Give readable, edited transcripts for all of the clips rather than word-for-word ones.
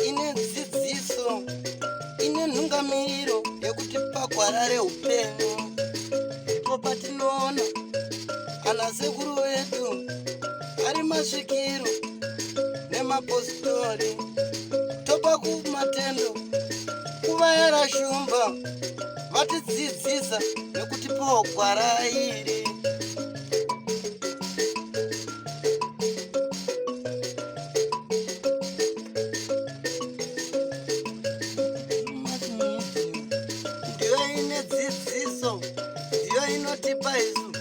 Ine dzidziso, ine nhungamiriro yekuti pagwara reupenyu ndipo patinoona ana sekuru vedu ari masvikiro nemapositori, topa kumatendo kuvayera shumba vatidzidzisa nekutipawo gwara iri. Ndiyo ine dzidziso, ndiyo inotipa isu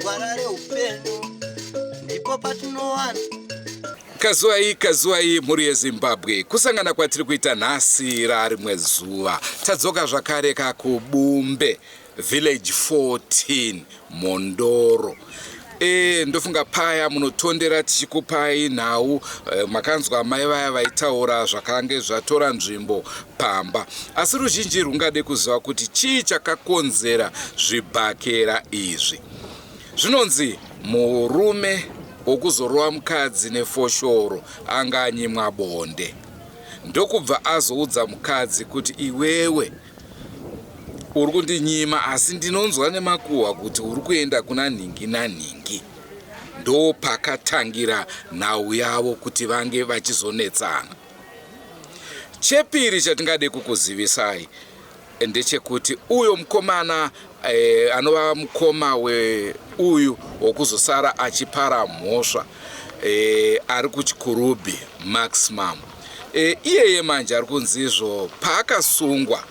gwara reupenyu, ndipo patinowana. Kazuwai, kazuwai mhuri yeZimbabwe, kusangana kwatiri kuita nhasi rarimwe zuva. Tadzoka zvakare kakuBumbe Village 14 Mhondoro. Ndofunga paya munotondera tichikupai nhau, makanzwa mai vaya vaitaura zvakange zvatora nzvimbo pamba. Asi ruzhinji rwungade kuziva kuti chii chakakonzera zvibhakera izvi. Zvinonzi murume wokuzorova mukadzi nefoshoro anga anyimwa bonde, ndokubva azoudza mukadzi kuti iwewe uri kundinyima, asi ndinonzwa nemakuhwa kuti uri kuenda kuna nhingi nanhingi. Ndopakatangira nhau yavo kuti vange vachizonetsana. Chepiri chatingade kukuzivisai ndechekuti uyo mukomana anova mukoma weuyu wokuzosara achipara mhosva, ari kuChikurubi Maximum, iyeye manje ari kunzi izvo paakasungwa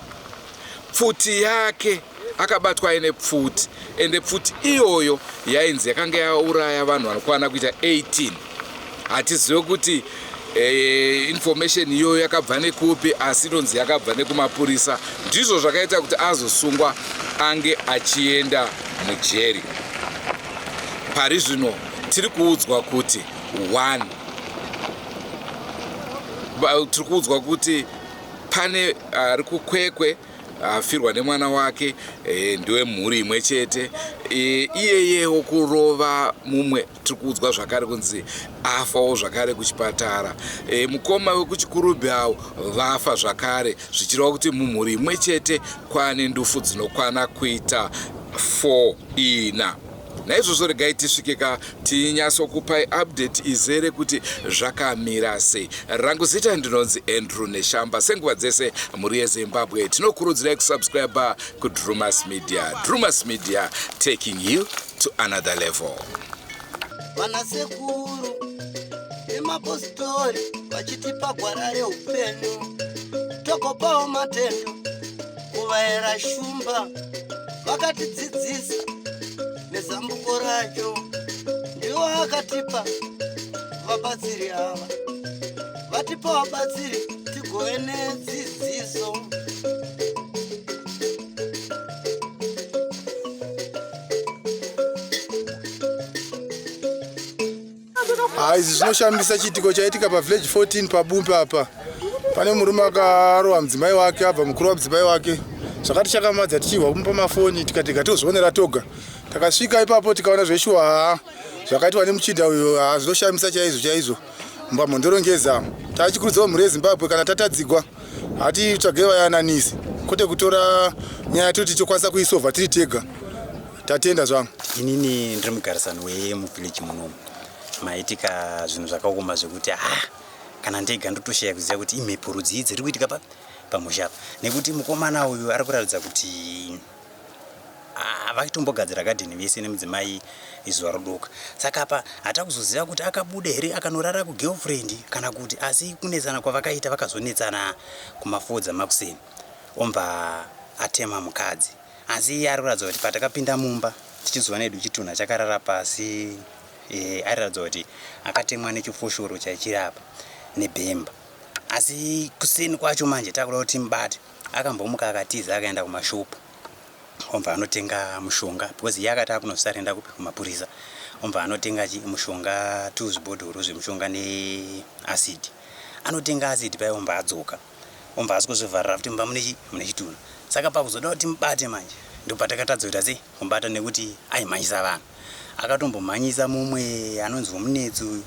pfuti yake akabatwa aine pfuti, ende pfuti iyoyo yainzi yakanga yauraya vanhu vanokwana kuita 18. Hatizive kuti information iyoyo yakabva nekupi, asi inonzi yakabva nekumapurisa. Ndizvo zvakaita kuti azosungwa ange achienda mujeri. Pari zvino tiri kuudzwa kuti one tiri kuudzwa kuti pane ari kuKwekwe afirwa nemwana wake, ndewemhuri imwe chete, iyeyewo kurova mumwe. Tiri kuudzwa zvakare kunzi afawo zvakare kuchipatara. Mukoma wekuChikurubhi avo vafa zvakare, zvichireva kuti mumhuri imwe chete kwane ndufu dzinokwana kuita 4 ina. Naizvozvo regai tisvike ka tinyatsokupai update izere kuti zvakamira sei. Rangu zita ndinonzi Andrew Neshamba. Senguva dzese, mhuri yeZimbabwe, tinokurudzirai kusubscribe kuDrumas Media. Drumas Media, taking you to another level. Vanasekuru nemapositori vachitipa gwara reupenyu, togopawo matendo kuvaera shumba vakatidzidzisa nezambuko racho. Ndiwo akatipa vabatsiri ava, vatipa vabatsiri tigove nedzidziso. Ha, izvi zvinoshamisa. Chiitiko chaitika pavillage 14 paBumbe apa, pane murume akarova mudzimai wake, abva mukuru wamudzimai wake. Zvakati chakamadza tichibva kumupa mafoni, tikati gatozvionera toga. Takasvika ipapo tikaona zveshuwa, haa, zvakaitwa nemuchinda uyu, haa, zvinoshamisa chaizvo chaizvo. MupaMhondoro Ngeza tachikurudzirwa mhuri yeZimbabwe, kana tatadzigwa hatitsvage vayananisi, kwete kutora nyaya toti tokwanisa kuisovha tiri tega. Tatenda zvangu. Inini ndiri mugarisani wemuvillage munomu. Maitika zvinhu zvakaoma zvekuti ha, kana ndega ndotoshaya kuziva kuti imhepo rudzii dziri kuitika papi pamusha apa, nekuti mukomana uyu ari kuratidza kuti vaitombogadzira gadheni vese nemudzimai izuva rodoka. Saka apa hatakuzoziva kuti akabuda here akanorara kugirlfriend kana kuti, asi kunetsana kwavakaita, vakazonetsana kumafodza makuseni, ombva atema mukadzi. Asi iye ari kuratidza kuti patakapinda mumba tichizoona edu chitunha chakarara pasi, airatidza kuti akatemwa nechifoshoro chaichiri apa nebhemba. Asi kuseni kwacho manje takuda kuti timubate, akambomuka akatiza akaenda kumashopu, obva anotenga mushonga, because iye akati akunozvisarenda kupi? Kumapurisa. Obva anotenga chi mushonga, two zvibhodhoro zvemushonga neacid. Anotenga acid paya, obva adzoka, obva asi kuzvivharira futi mumba mune chi mune chitunha. Saka pakuzoda kuti timubate manje, Ndopatakatadza kuita sei kumubata nekuti aimhanyisa vanhu. Akatombomhanyisa mumwe anonzi Womunetsi uyu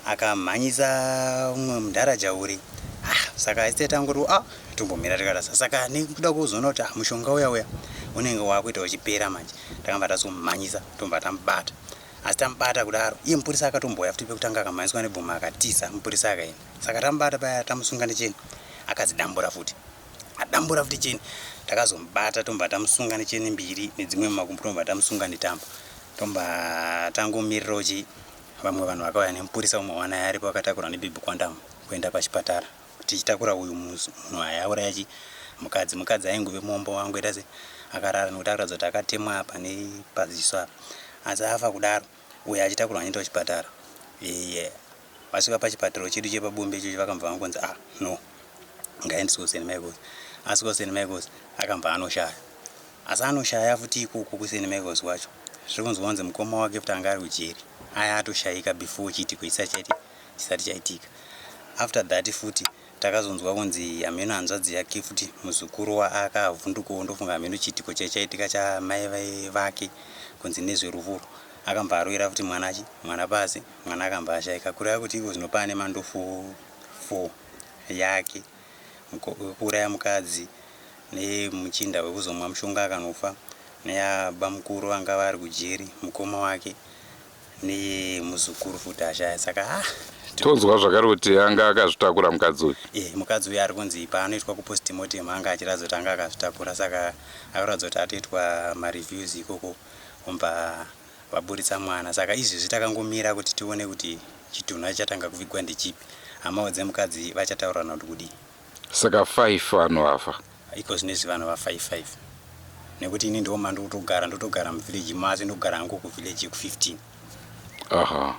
akamhanyisa umwe mudhara Jauri. Ah, saka isu tangoti ah, tombomira tikarasa. Saka nekuda kuzoona kuti ah, mushonga uya uya unenge wakuita uchipera manje, takabva tazomhanyisa tobva tamubata. Asi tamubata kudaro, iye mupurisa akatombouya futi pekutanga akamhanyiswa nebhoma akatiza, mupurisa akaenda. Saka tamubata paya tamusunga necheni, akadzidambura futi. Adambura futi cheni, takazomubata tobva tamusunga necheni mbiri nedzimwe mumakumbo tobva tamusunga netambo. Tobva tangomirirawo chi vamwe vanhu vakauya nemupurisa umwe wanaye aripo akatakurwa nebhebhi quantum kuenda pachipatara tichitakura uyu munhu aiauraya chi mukadzi. Mukadzi aingove mombo wangoita se akarara nekuti akaratidza kuti akatemwa apa nepaziso apa. Asi afa kudaro uyu achitakurwa achienda kuchipatara. Iye vasvika pachipatara chedu chepaBumbe ichocho vakambva vangonzi ah no ngaendeswe kuSt Michael's. Asvika kuSt Michael's akambva anoshaya. Asi anoshaya futi ikoko kuSt Michael's kwacho. Zviri kunzwa kunzi mukoma wake futi anga ari kujeri. Aya atoshaika before chiitiko chisati chaitika. After that futi takazonzwa kunzi hameno hanzvadzi yake futi muzukuru waakavhundukawo ndofunga hameno chiitiko chaichaitika chamai vake kunzi nezverufu akambva arovera futi mwana chi mwana pasi mwana akambva ashaika kureva kuti iko zvino paane mandofu 4 yake wekuuraya mukadzi nemuchinda wekuzomwa mushonga akanofa neyabamukuru vanga vari kujeri mukoma wake nemuzukuru futi ashaya saka ah, tonzwa zvakare kuti anga akazvitakura mukadzi uyu. Eh, mukadzi uyu ari kunzi paanoitwa kupostmortem anga achiratidza kuti anga akazvitakura saka akaratidza kuti atoitwa mareviews ikoko obva vaburitsa mwana saka izvezvi takangomira kuti tione kuti chitunha chichatanga kuvigwa ndechipi hamawo dzemukadzi vachataurirana kuti kudii. Saka 5 vanhu vafa. Iko zvinezvi vanhu va 5 5 nekuti ini ndiwo mandikutogara ndotogara muvillage imo asi ndogara hangu kuvillage yeku 15. Aha.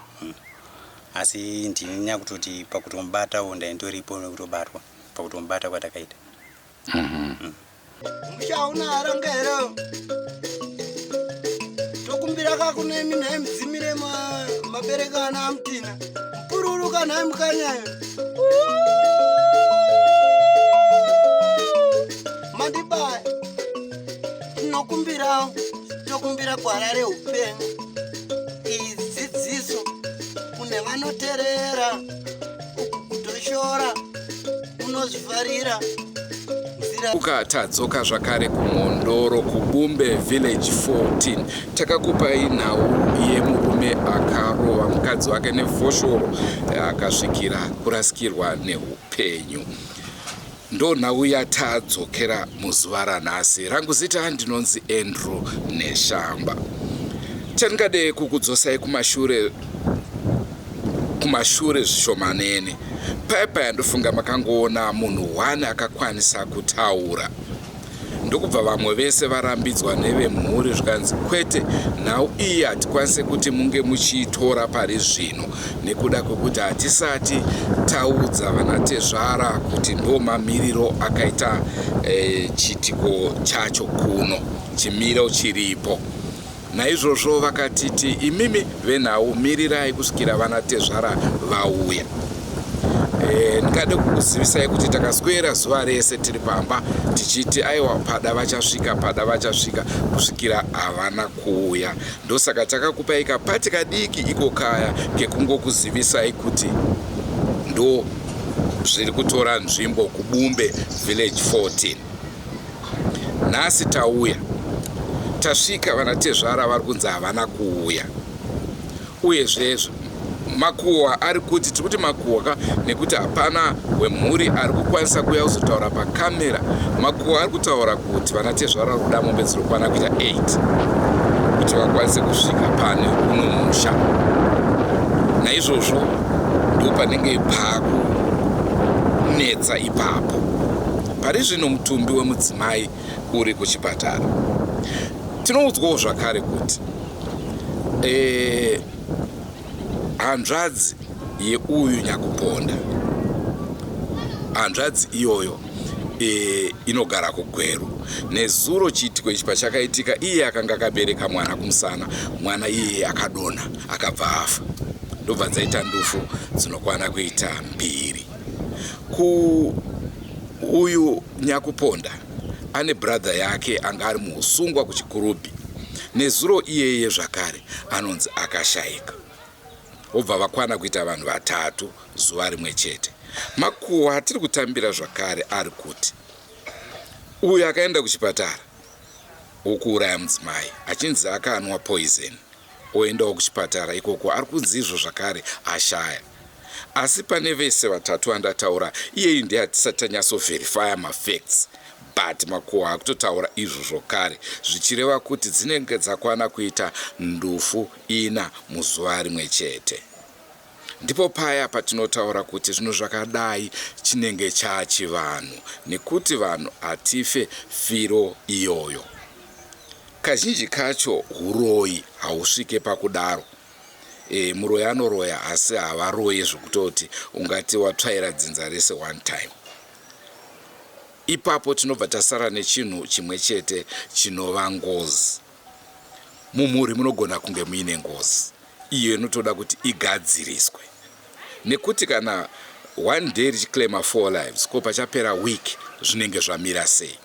Asi ndini nyakutoti pakutomubatawo ndaindoripo nekutobatwa pakutomubata kwatakaita. Musha hauna haranga here? Tokumbira kakunemi nhai mudzimire mabereka ana amutina. Mpururuka nhai mukanyayo. Mandibaya. Tinokumbirawo tokumbira gwara reupenyu. Iyi dzidziso kune vanoterera uku kutoshora unozvifarira nzira Uka tadzoka zvakare kuMhondoro kuBumbe Village 14 takakupai nhau yemurume akarova mukadzi wake nefoshoro akasvikira kurasikirwa neupenyu. Ndo nhau yatadzokera muzuva ranhasi. Rangu zita ndinonzi Andrew Neshamba. Chandingade kukudzosai kumashure kumashure zvishomanene. Paya paya ndofunga makangoona munhu one akakwanisa kutaura. Ndokubva vamwe vese varambidzwa nevemhuri zvikanzi kwete, nhau iyi hatikwanise kuti munge muchiitora pari zvino nekuda kwekuti hatisati taudza vanatezvara kuti ndo mamiriro akaita chiitiko chacho kuno, chimiro chiripo. Naizvozvo vakatiti imimi venhau mirirai kusvikira vana tezvara vauya. Ndingade kukuzivisai kuti takaswera zuva rese tiri pamba tichiti aiwa pada vachasvika, pada vachasvika kusvikira havana kuuya. Ndosaka takakupai kapati kadiki iko kaya kekungokuzivisai kuti ndo zviri kutora nzvimbo kuBumbe Village 14. Nhasi tauya tasvika vana tezvara vari kunzi havana kuuya. Uyezve makuhwa ari kuti tiri kuti makuhwa ka nekuti hapana wemhuri ari kukwanisa kuuya kuzotaura pakamera. Makuhwa ari kutaura kuti vana tezvara vari kuda mombe dzinokwana kuita 8 kuti vakwanise kusvika pane uno musha. Naizvozvo ndo panenge pakunetsa ipapo. Pari zvino mutumbi wemudzimai uri kuchipatara. Tinoudzwawo zvakare kuti hanzvadzi yeuyu nyakuponda, hanzvadzi iyoyo inogara kuGweru. Nezuro chiitiko ichi pachakaitika, iye akanga akabereka mwana kumusana, mwana iyeye akadonha akabva afa. Ndobva dzaita ndufu dzinokwana kuita mbiri. Ku uyu nyakuponda Ane brother yake anga ari muusungwa kuChikurubhi. Nezuro iyeye zvakare anonzi akashaika. Vobva vakwana kuita vanhu vatatu zuva rimwe chete. Makuhwa atiri kutambira zvakare ari kuti uyo akaenda kuchipatara wokuuraya mudzimai achinzi akanwa poison oendawo kuchipatara ikoko ari kunzi izvo zvakare ashaya. Asi pane vese vatatu vandataura iyeyu ndiye hatisati tanyatsoverifya mafacts but makuhwa akutotaura izvo zvokare zvichireva kuti dzinenge dzakwana kuita ndufu ina muzuva rimwe chete. Ndipo paya patinotaura kuti zvinhu zvakadai chinenge chaachivanhu nekuti vanhu hatife firo iyoyo. Kazhinji kacho huroyi hausvike pakudaro. E, muroyi anoroya asi havaroyi zvekutoti ungati watsvaira dzinza rese one time. Ipapo tinobva tasara nechinhu chimwe chete chinova ngozi. Mumhuri munogona kunge muine ngozi iyo inotoda kuti igadziriswe nekuti kana one day richiclaima four lives ko pachapera week zvinenge zvamira sei?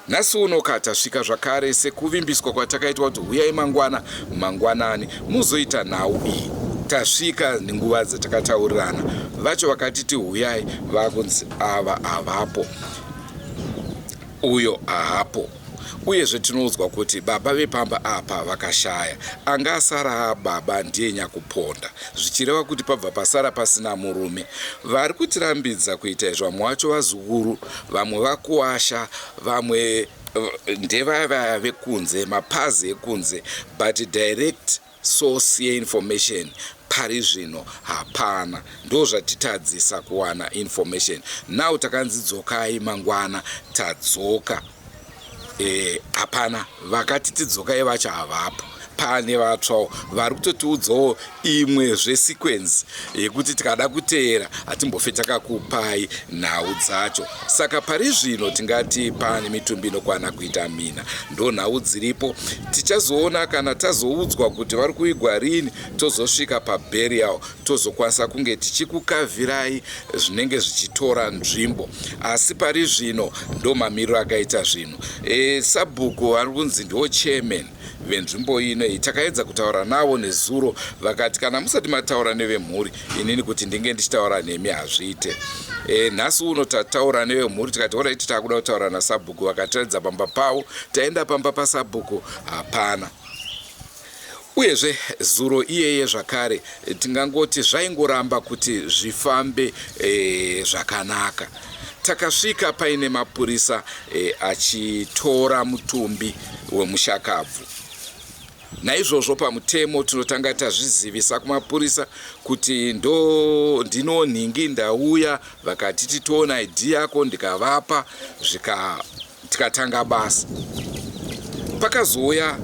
Nhasi uno ka tasvika zvakare sekuvimbiswa kwatakaitwa kuti huyai mangwana mangwanani muzoita nhau iyi. Tasvika nenguva dzatakataurirana vacho vakatiti huyai vakunzi ava havapo uyo haapo. Uyezve tinoudzwa kuti baba vepamba apa vakashaya. Anga asara baba ndiye nyakuponda zvichireva kuti pabva pasara pasina murume. Vari kutirambidza kuita izvi vamwe vacho vazukuru, vamwe vakuwasha, vamwe ndevaya vaya vekunze, mapazi ekunze but direct source yeinformation pari zvino hapana. Ndozvatitadzisa kuwana information. Now takanzi dzokai mangwana, tadzoka. Hapana vakati tidzokai vacho havapo. Pane vatsvawo vari kutotiudzawo imwe zvesequence yekuti tikada kuteera hatimbofe takakupai nhau dzacho. Saka pari zvino tingati pane mitumbi inokwana kuita mina, ndo nhau dziripo. Tichazoona kana tazoudzwa kuti vari kuigwa rini, tozosvika paburial tozokwanisa kunge tichikukavhirai zvinenge zvichitora nzvimbo. Asi pari zvino ndo mamiriro akaita zvinhu. Sabhuku vari kunzi ndiwo chairman venzvimbo ino iyi. Takaedza kutaura navo nezuro, vakati kana musati mataura nevemhuri, inini kuti ndinge ndichitaura nemi hazviite. Nhasi uno tataura nevemhuri tikati alright, taakuda kutaura nasabhuku, vakatiratidza pamba pavo. Taenda pamba pasabhuku, hapana. Uyezve zuro iyeye zvakare tingangoti zvaingoramba kuti zvifambe zvakanaka. Takasvika paine mapurisa achitora mutumbi wemushakabvu. Naizvozvo pamutemo tinotanga tazvizivisa kumapurisa kuti ndo ndino nhingi ndauya, vakati titoona ID yako, ndikavapa zvika tikatanga basa. Pakazouya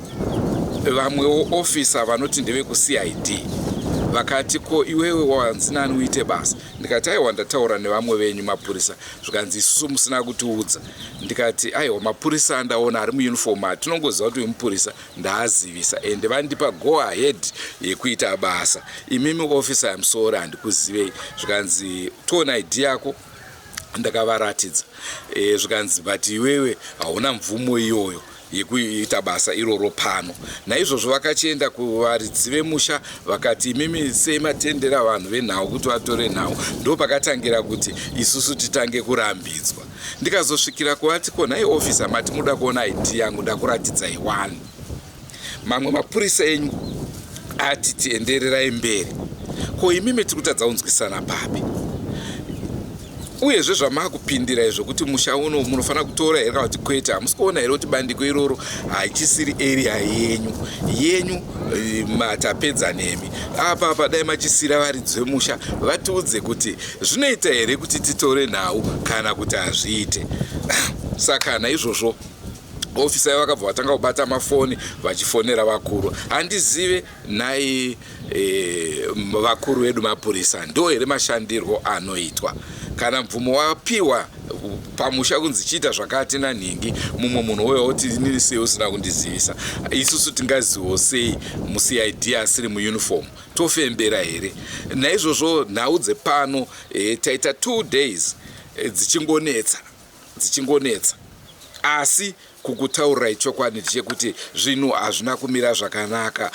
vamwewo officer vanoti ndevekuCID, vakati ko iwewe wanzi nani uite basa? Ndikati aiwa, ndataura nevamwe venyu mapurisa. Zvikanzi isusu musina kutiudza. Ndikati aiwa, mapurisa andaona ari muuniform atinongoziva kuti wemupurisa ndaazivisa ende vandipa go ahead yekuita basa. Imimi officer yamusori handikuzivei. Zvikanzi toona ID yako, ndakavaratidza. Zvikanzi but iwewe hauna mvumo iyoyo yekuita basa iroro pano. Naizvozvo vakachienda kuvaridzi vemusha vakati imimi sei matendera vanhu venhau kuti vatore nhau? Ndo pakatangira kuti isusu titange kurambidzwa. Ndikazosvikira kuvati ko nhai officer, mati muda kuona ID yangu, ndakuratidzai wani. Mamwe mapurisa enyu ati tiendererai mberi, ko imimi tiri kutadza kunzwisana papi? Uyezve zvamakupindira izvo kuti musha uno munofanira kutora here kana kuti kwete? Hamusi kuona here kuti bandiko iroro haichisiri area yenyu yenyu? Matapedza nemi apa apa, dai machisira varidzi vemusha vatiudze kuti zvinoita here kuti titore nhau kana kuti hazviite. Saka naizvozvo ofisa vakabva vatanga kubata mafoni vachifonera vakuru. Handizive nhai vakuru vedu mapurisa, ndo here mashandirwo anoitwa? Kana mvumo wapiwa pamusha kunzi chiita zvakati nanhingi, mumwe munhu uyo oti inini sei usina kundizivisa? Isusu tingazivo sei muCID asiri muuniform? Tofembera here? Naizvozvo nhau dzepano taita 2 days dzichingonetsa, dzichingonetsa. Asi kukutaurirai chokwadi ndechekuti zvinhu hazvina kumira zvakanaka,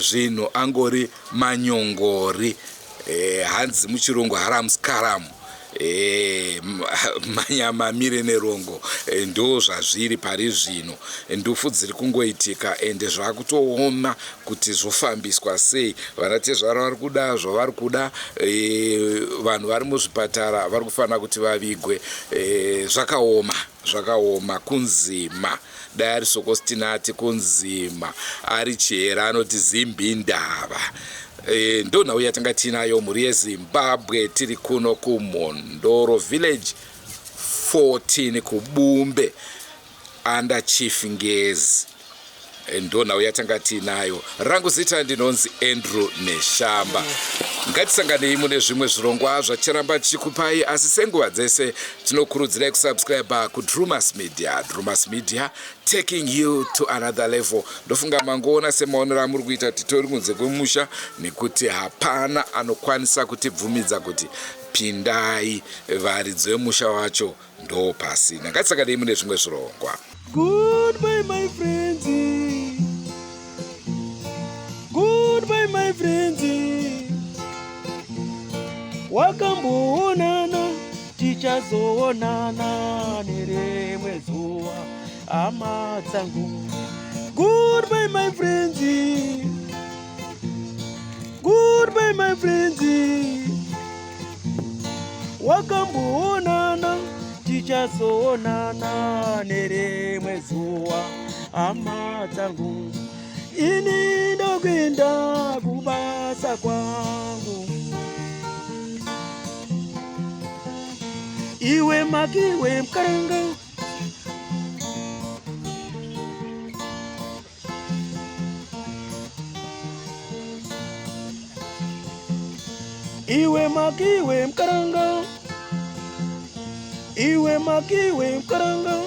zvinhu angori manyongori. Hanzi muchirungu haramuskaramu. Manyama amire nerongo. Ndo zvazviri pari zvino. Ndufu dziri kungoitika ende zvakutooma kuti zvofambiswa sei. Vana tezvara vari kuda zvavari kuda, vanhu vari muzvipatara vari kufanira kuti vavigwe. Zvakaoma, zvakaoma, kunzima. Dai ari Sokostina ati kunzima, ari Chihera anoti zimbindava. Ndo nhau yatanga tiinayo mhuri yeZimbabwe. Tiri kuno kuMhondoro Village 14 kuBumbe under Chief Ngezi. Ndo nhau yatanga tiinayo. Rangu zita ndinonzi Andrew Neshamba. Ngatisanganei mune zvimwe zvirongwa zvacharamba tichikupai, asi senguva dzese tinokurudzirai kusubscribe kuDrumas Media. Drumas Media, taking you to another level. Ndofunga mangoona semaonero amuri kuita titori kunze kwemusha, nekuti hapana anokwanisa kutibvumidza kuti pindai, varidzi vemusha wacho ndo pasina. Ngatisanganei mune zvimwe zvirongwa. Goodbye my friends, goodbye my friends. Wakamboonana, tichazoonana nerimwe zuva, hama dzangu. Goodbye my friends, goodbye my friends. Wakamboonana, tichazoonana nerimwe zuva, hama dzangu. Ini ndokuenda kubasa kwangu. Iwe makiwe mukaranga. Iwe makiwe mukaranga. Iwe makiwe mukaranga.